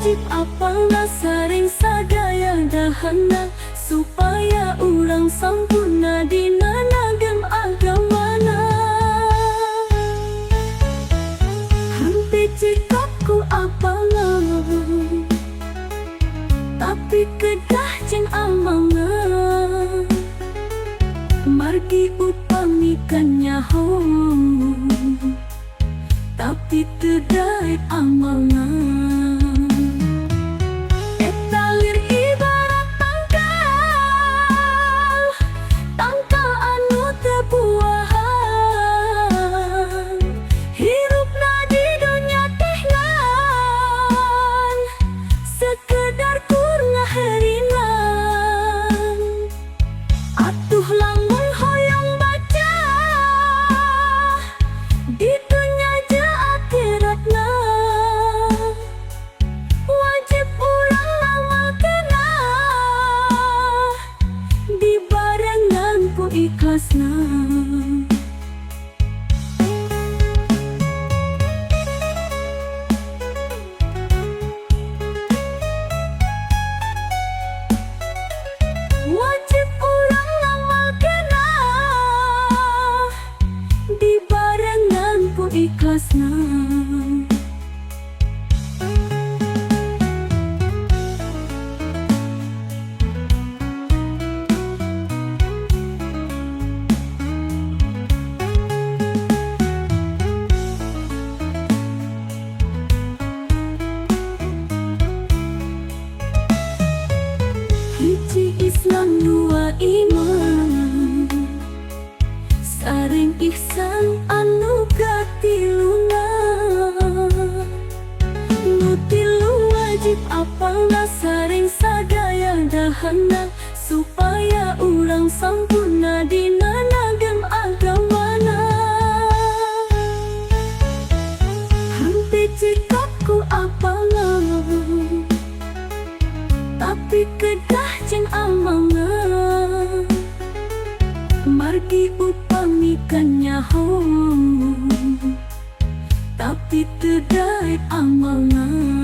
Wajib apalna sareng sadaya dahana, supaya urang sampurna dina nagem agamana. Henteu cekap ku apalna, tapi kedah jeung amalna. Margi upami kanyaho tapi teu daek amalna, eta lir ibarat tangkal, tangkal anu teu buahan. Hirupna di dunya teh ngan sekedar kur ngaherinan. Atuh lamun hoyong bagja di dunya jeung akhiratna, wajib urang ngamalkeunna dibarengan ku ikhlasna. Wajib urang ngamalkeunna dibarengan ku ikhlasna. Hiji Islam, dua iman, sareng ihsan anu katiluna. Nu tilu wajib apalna sareng sadaya dahana, supaya urang sampurna dina nagem agamana. Henteu cekap ku apalna, tapi kedah jeung amalna. Margi upami kanyaho tapi teu daek amalna.